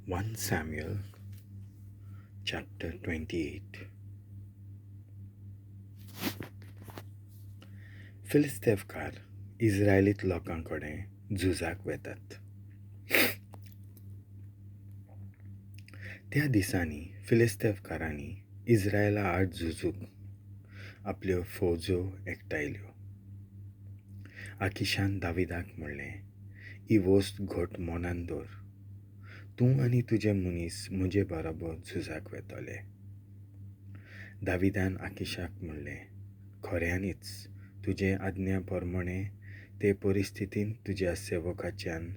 1 Samuel chapter 28. फिलिस्तेवकार इस्रायलीत लोकां कडेन झुजाक वेतात. त्या दिसांनी फिलिस्तेवकारांनी इस्रायला आड झुजूंक आपल्यो फौजो एकठांयल्यो. आकिशान दाविदाक म्हणलें, ही वस्त घट मनांत दवर, तूं आनी तुजे मनीस म्हजे बरोबर झुजाक वेतले. दाविदान आकिशाक म्हणलें, खऱ्यांनीच तुजे आज्ञा प्रमाणें ते परिस्थितींत तुज्या सेवकाच्यान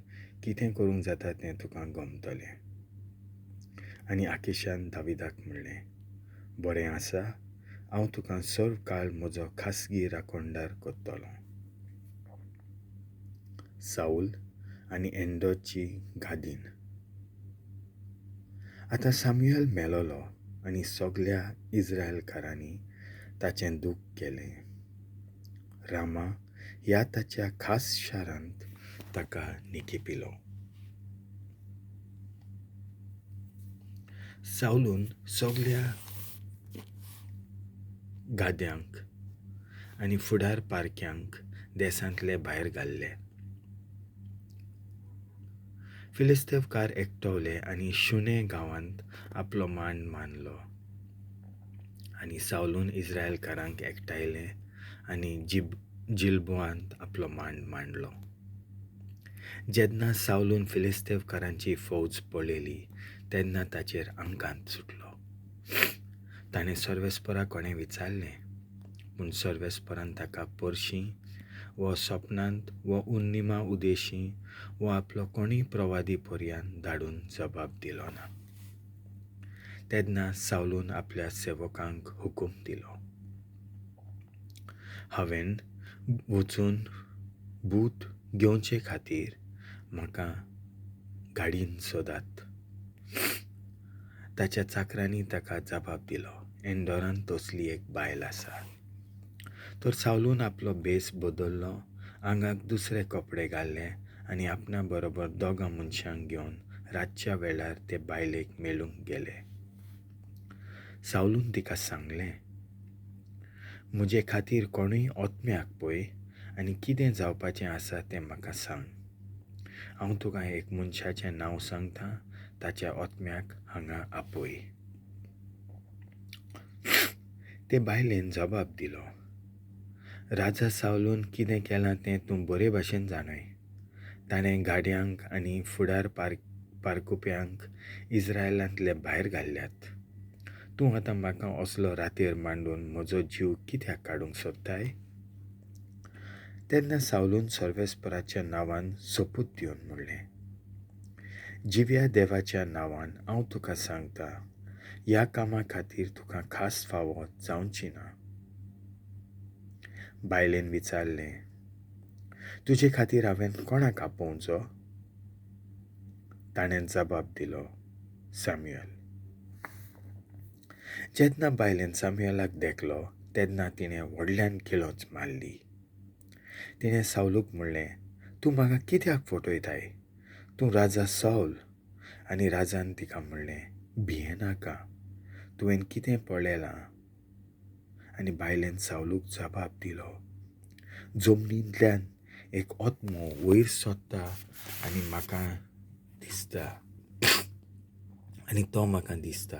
कितें करूंक जाता तें तुका गमतलें. आनी आकिशान दाविदाक म्हणलें, बरें आसा, हांव तुका सर्व काळ म्हजो खासगी राखणदार करतलों. साऊल आनी एन्डोरची गादीन. आतां सामुएल मेलोलो आनी सगल्या इस्रायलकारांनी ताचें दूख केलें. रामा ह्या ताच्या खास शारांत ताका निकिपिलो. सावलून सगल्या गाद्यांक आनी फुडार पारख्यांक देशांतले भायर घाल्ले. फिलिस्तेवकार एकटवले आनी शुने गांवांत आपलो मान मानलो. आनी सावलून इस्रायलकारांक एकठांयले आनी जिल्बोआंत आपलो मान मांडलो. जेन्ना सावलून फिलिस्तेवकारांची फौज पळयली तेन्ना ताचेर आंगांत सुटलो. ताणें सर्वेस्परा कोणें विचारलें, पूण सर्वेस्परान ताका परशीं व सपनांत व उन्निमा उदेशी व आपलो कोणूय प्रवादी पर्यान धाडून जबाब दिलो ना. तेन्ना सावलून आपल्या सेवकांक हुकूम दिलो, हांवें वचून भूत घेवचे खातीर म्हाका गाडीन सोदात. ताच्या चाकरांनी ताका जबाब दिलो, एन्डोरांत तसली एक बायल आसा. तर सावलून आपलो भेस बदल्लो, आंगाक दुसरे कपडे घाल्ले आनी आपणा बरोबर दोगां मनशांक घेवन रातच्या वेळार ते बायलेक मेळूंक गेले. सावलून तिका सांगलें, म्हजे खातीर कोणूय आत्म्याक पळय आनी कितें जावपाचें आसा तें म्हाका सांग. हांव तुका एक मनशाचें नांव सांगता, ताच्या आत्म्याक हांगा आपय. ते बायलेन जबाब दिलो, राजा सावलून कितें केलां तें तूं बरे भाशेन जाणय. ताणें गाडयांक आनी फुडार पारकुप्यांक इस्रायलांतले भायर घाल्ल्यात. तूं आतां म्हाका असलो रातीर मांडून म्हजो जीव कित्याक काडूंक सोदताय? तेन्ना सावलून सर्वेस्पराच्या नांवान सोपूत दिवन म्हणलें, जिव्या देवाच्या नांवान हांव तुका सांगता, ह्या कामा खातीर तुका खास फावो जावची ना. बायलेन विचारलें, तुजे खातीर हांवें कोणाक आपोवचो? ताणें जबाब दिलो, सामुएल. जेन्ना बायलेन सामुएलाक देखलो तेन्ना तिणें व्हडल्यान किळोच मारली. तिणें सावलूक म्हणलें, तूं म्हाका कित्याक फटयताय? तूं राजा सावल. आनी राजान तिका म्हणलें, भियेनाका, तुवें कितें पळयलां? आनी बायलेन सावलूक जबाब दिलो, जमनींतल्यान एक आत्मो वयर सोदता आनी म्हाका दिसता, आनी तो म्हाका दिसता.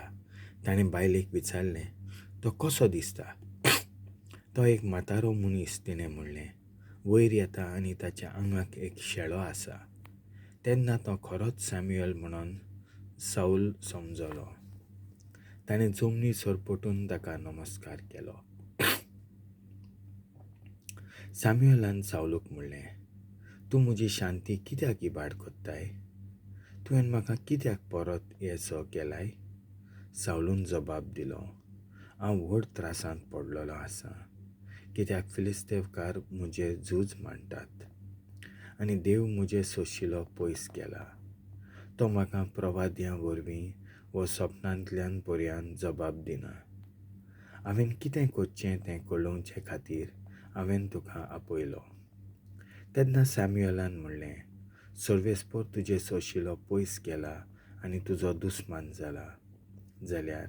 ताणें बायलेक विचारलें, तो कसो दिसता? तो एक म्हातारो मनीस, तिणें म्हणलें, वयर येता आनी ताच्या आंगाक एक शेळो आसा. तेन्ना तो खरोच सामुएल म्हणून सावल समजलो. ताणें जमनीर सरपटून ताका नमस्कार केलो. सामुएलान सावलूक म्हणलें, तूं म्हजी शांती कित्याक इबाड कोत्ताय? तुवें म्हाका कित्याक परत येसो केलाय? सावलून जबाब दिलो, हांव व्हड त्रासांत पडलेलो आसा, कित्याक फिलिस्तेवकार म्हजेर झूज मांडटात आनी देव म्हजे सोशिलो पयस केला. तो म्हाका प्रवाद्यां वरवीं व सपनांतल्यान पर्यान जबाब दिना. हांवें कितें करचें तें कळोवचे खातीर हांवें तुका आपयलो. तेन्ना सामुएलान म्हणलें, सर्वेस्पर तुजे सोशिलो पयस केला आनी तुजो दुस्मान जाला. जाल्यार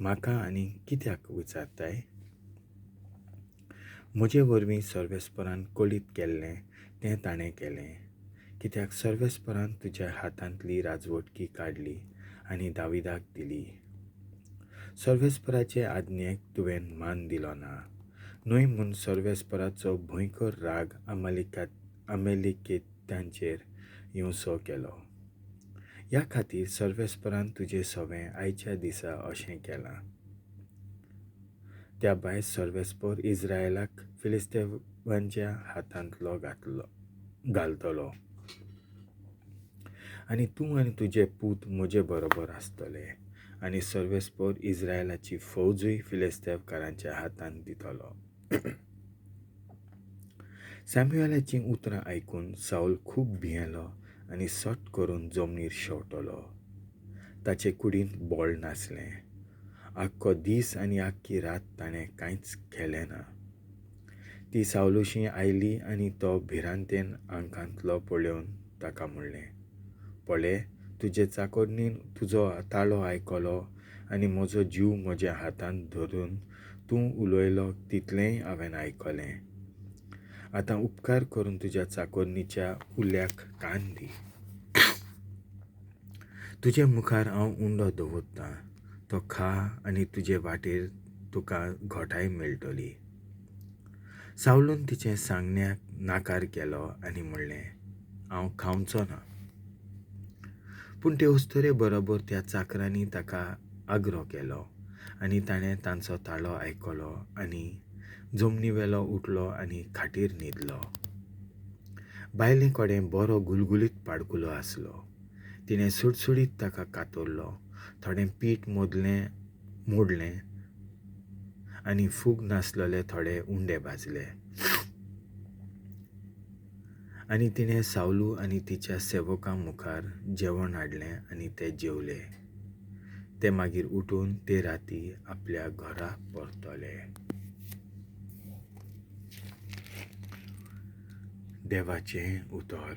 म्हाका आनी कित्याक विचारताय? म्हजे वरवीं सर्वेस्परान कळीत केल्लें तें ताणें केलें, कित्याक सर्वेस्परान तुज्या हातांतली राजवटकी काडली आनी दाविदाक दिली. सर्वेस्पराचे आज्ञेक तुवें मान दिलो ना, न्हय म्हूण सर्वेस्पराचो भंयकर राग अमेलिकेतांचेर येवसो केलो. ह्या खातीर सर्वेस्परान तुजें सवें आयच्या दिसा अशें केलां. त्या भायर सर्वेस्पर इस्रायलाक फिलिस्तेवांच्या हातांतलो घालतलो आनी तूं आनी तुजे पूत म्हजे बरोबर आसतले आनी सर्वेस्पर इस्रायलाची फौजूय फिलिस्तेवकारांच्या हातांत दितलो. सॅम्युएलाचीं उतरां आयकून सावल खूब भियेलो आनी सट करून जमनीर शेंवटलो. ताचे कुडींत बळ नासलें. आख्खो दीस आनी आख्खी रात ताणें कांयच केलें ना. ती सावलुशी आयली आनी तो भिरांतेन आंकांतलो पळोवन ताका म्हणलें, पळे, तुजे चाकोरणीन तुजो ताळो आयकलो आनी म्हजो जीव म्हज्या हातांत धरून तूं उलयलो तितलेंय हांवें आयकलें. आतां उपकार करून तुज्या चाकोरणीच्या उल्याक कान दी. तुजे मुखार हांव उंडो दवरतां, तो खा आनी तुजे वाटेर तुका घोटाय मेळटली. सावलून तिचें सांगण्याक नाकार केलो आनी म्हणलें, हांव खावचो ना. पूण ते अस्तुरे बरोबर त्या चाकरांनी ताका आग्रो केलो आनी ताणें तांचो ताळो आयकलो आनी जमनीवेलो उठलो आनी खाटीर न्हिदलो. बायले कडेन बरो गुलगुलीत पाडकुलो आसलो. तिणें सुडसुडीत ताका कातरलो, थोडें पीठ मोडलें आनी फूग नासलेले थोडे उंडे भाजले. आनी तिणें सावलू आनी तिच्या सेवकां मुखार जेवण हाडलें आनी ते जेवले. ते मागीर उठून ते राती आपल्या घरा परतले. देवाचें उतर.